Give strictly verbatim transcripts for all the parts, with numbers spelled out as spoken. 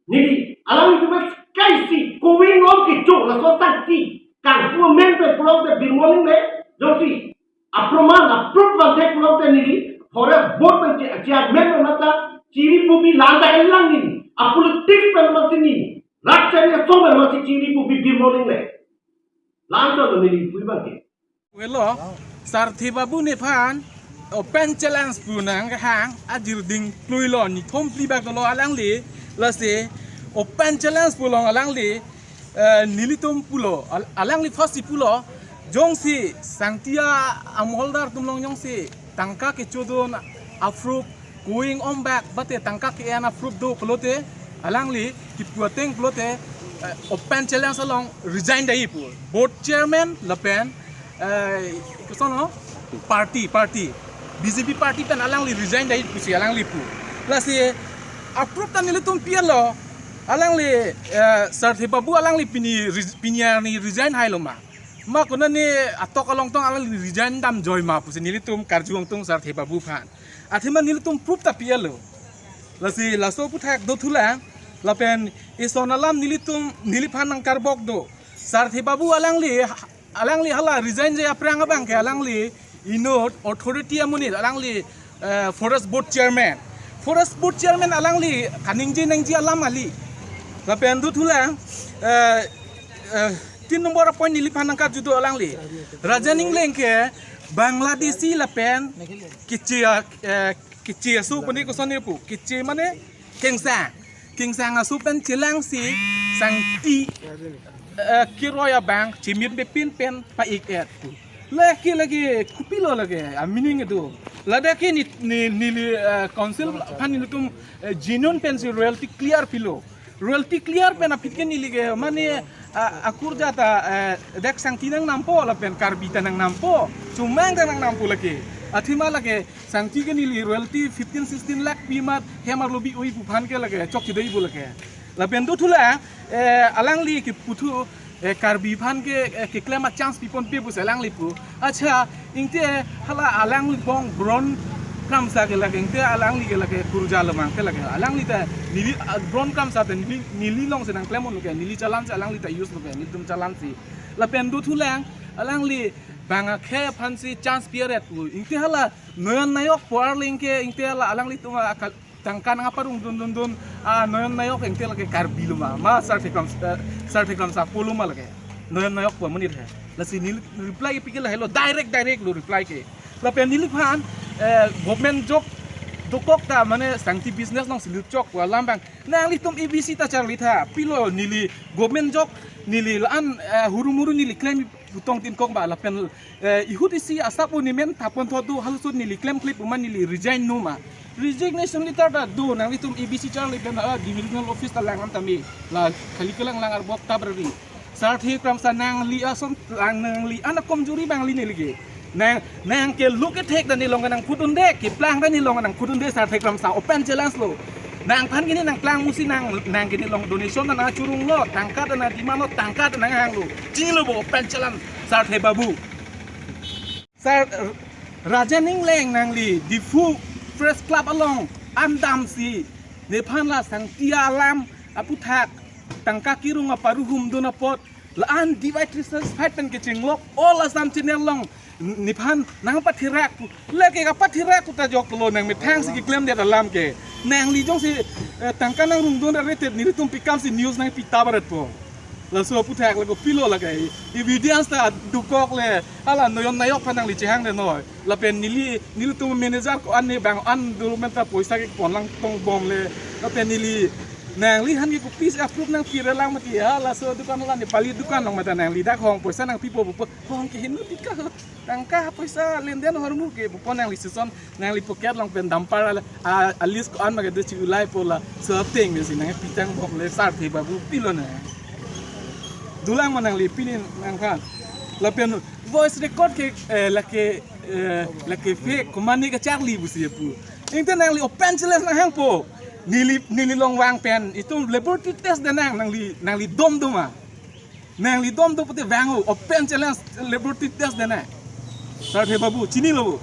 Neli alanglitum ke sky si, kowing om kecho, laso sangti kangpu amen pen pulote Birmol Engleng, jongsi aproman, a-proof vangthek pulote neli forest board pen che-, chairman pen mata chiri pupi lanta kelang neli, a-politics pen masi neli, rakchari asong pen masi chiri pupi Birmol Engleng. Lanta lo neli pui bangke. Welo, Sarthe Babu nephan open challenge pu nangkehang, ajir ding kluilo, nithom phli bak dolo alangli, lasi open challenge pu along alangli, eh, nelitum pulo, al-, alangli first si pulo, jongsi sangti amoholdar atum along jongsi tangka kechodun a-proof, kowing om bak, bate tangka ke-en a-proof do pulote, alangli kipu ateng pulote, eh, open challenge along resign dai pu. Board chairman lapen, eh, koson no? Party, party. B J P party pen alangli resign dai pusi alangli pu. Lasi a-proof ta nelitum pialo, alangli, eh, Sarthe Babu alangli pini res-, pini arni resign hailo ma. Ma konane atok along tong alangli resign dam joi ma pusi nelitum karju ongtung Sarthe Babu aphan. Athema nelitum proof ta pialo. Lasi laso aphuthak dothulang, lapen ison alam nelitum, neliphan nangkarbok do. Sarthe Babu alangli, alangli hala resign je aphrang abangke alangli inut authority amonit, alangli, eh, forest board chairman. Forest board chairman alangli kaningje nangji alam kali. Lapen dothulang, eh, eh, tin nombor a-point neliphan nangkarju do alangli. Rajen Engleng ke Bangladeshi lapen keche, eh, keche aso pu ne koson ne pu. Keche mane kengsang. Kengsang aso pen chelangsi sangti, eh, kiroi abang chimit bepin pen pa-ik-et pu. Lake lake kopilo lake a-meaning do. Ladak ke ne, ne, neli, eh, council aphan nelitum, eh, genuine pensi royalty clear pilo. Royalty clear pen aphi ke neli ke mane, ah, akurja ta, eh, dak sangti nangnampo lapen Karbi ta nangnampo, Chomang ta nangnampo lake. Athema lake sangti ke neli royalty fifteen sixteen lakh pi amat hem arlo bi-oi pu aphan ke lake chokche dei pu lake. Lapen dothulang, eh, alangli kipu thu, eh, Karbi aphan ke, eh, keklem a-chance piponpe pusi alangli pu. Accha, ingte hala alangli bong Bron Kramsa ke lake, ingte alangli ke lake kurja lomang ke lake. Alangli ta neli, ah, Bron Kramsa ta neli, neli alongsi nangklem un ke, neli challan si alangli ta use un ke, nelitum challan si. Lapen dothulang, alangli bang akhei aphansi chance pi-et pu. Ingte hala Noyon Nayok pu arleng ke, ingte hala alanglitum akal tangka nangparung dun dun dun, ah, Noyon Nayok ingte lake Karbi lo ma, ma Sarthe Kram, eh, Sarthe Kramsa pulo ma lake. Noyon Nayok pu amonit he. Lasi neli reply pi ke lahelo, direct direct lo reply ke. Lapen neliphan, eh, government job dokok ta mane sangti business alongsi lut chok pu alam abang. Nanglitum A B C ta charli tha, pilo neli government job neli la-an, eh, huru muru neli klem pu tong tin kok ba lapen, eh, ihut isi asap un nemen thapon thot do halaso neli klemkle pu ma neli resign nu ma. Resignation letter ta do, nanglitum A B C charli pen, ah, divisional office ta lang-an tame. La khali kelang lang arbok ta brari. Sarthe Kramsa nangli ason lang nangli an akomjuri abang li neli ke. Nang, nang ke lo kethek ta ne along nangpudunde, keplang ta ne along nangpudunde Sarthe Kramsa open challenge lo. Nangphan ke ne nangplang musi nang, nang ke ne along donation ta nangchurunglo, tangka ta nang-demand lo, tangka ta nanghanglo. Chinilo bo open challenge Sarthe Babu. Sar, Rajen Engleng nangli Diphu Press Club along an damsi nephan la sangti alam aphuthak tangka kerung aparu humdun apot la-an divide dissatisfied pen kechinglok All Assam Channel along nephan nangpatherak pu. Lake kapatherak pu ta joklo, nangmethang si keklemdet alam ke. Nangli jongsi, eh, tangka nangrungdun arete nelitum pikam si news nangpi ta barat po. Laso aphuthak lake pilo lake. Evidence ta dokok le. Hala Noyon Nayok aphan nangli chehang de noi. Lapen neli, nelitum manager ko-an ne bang an dulu menta poisa kepon lang tongbom le. Lapen neli nangliphan ke kopisi a-proof nangpi relang mati, ha, laso dukan la Nepali dukan along mata nangli dak hong poisa nangpipo pupo, hong ke hinu tika ho. Tangka poisa lenden hormu ke pupo nangli season nangli pocket along pen dampar a, a, a-list ko-an ma kedo chi ulai po laso ateng mesi nangpi tangbom le Sarthe Babu pilo na. Dolang ma nangli pini nangphan. Lapen voice record ke, eh, lake, eh, lake fake, komane kacharli pusi pu. Ingte nangli open challenge nanghangpo. Neli, neli along vang pen itum laboratory test de nang, nangli, nangli dom do ma. Nangli dom do pute vang o, open challenge laboratory test de nang. Sarthe Babu, chinilo bo.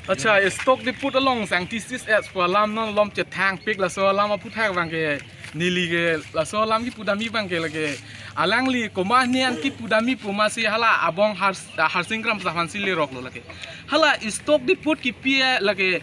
Acha, stock depot along sangti sis et pu alam non lom chethang pik, laso alam aphuthak abang ke neli ke laso alam kipudamji abang ke lake alangli komat nian kipudamji pu masi hala abong Har-, Harsing Kramsa aphansi lerok lo lake. Hala stock depot kipi lake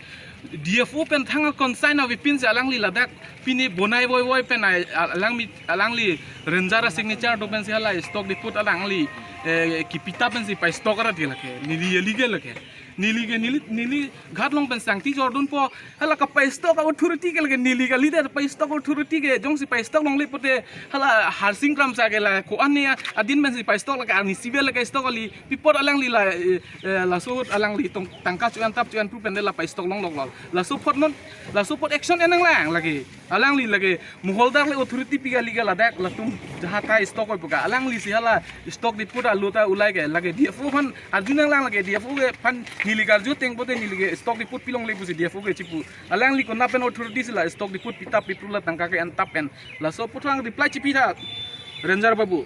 D F O pen thang consign avepin si alangli ladak pini bonai voi voi pen ai, alangli, alangli ranger a-signature do pensi hala stock depot alangli, eh, kipitap pensi pai stock arat ke lake. Neli eli ke lake. Neli ke neli, neli ghat along pen sangti jordun po, hala kapai stock authority ke lake, neli kali de pai stock authority ke, jongsi pai stock longle pote hala Harsing Kramsa ke la ko-an ne adin pensi pai stock lake, arni sibe lake stock kali, pi apot alangli la, eh, eh, laso ahut alangli tong tangka chu-an tap chu-an pu pen de la pai stock longlok lo. Laso apot non, laso apot action en nanglang lake. Alangli lake moholdar le authority pi kali ke ladak latum jahat ta stock oi pu ke. Alangli si hala stock depot alo ta ulai ke lake D F O aphan arju nanglang lake, D F O ke aphan neli karju ateng pote neli ke stock depot pi longle pusi D F O ke chipu. Alangli konat pen authority si la stock depot pitap pipru la tangka ke-en tap pen. Laso aphuthak reply chipi tha ranger babu.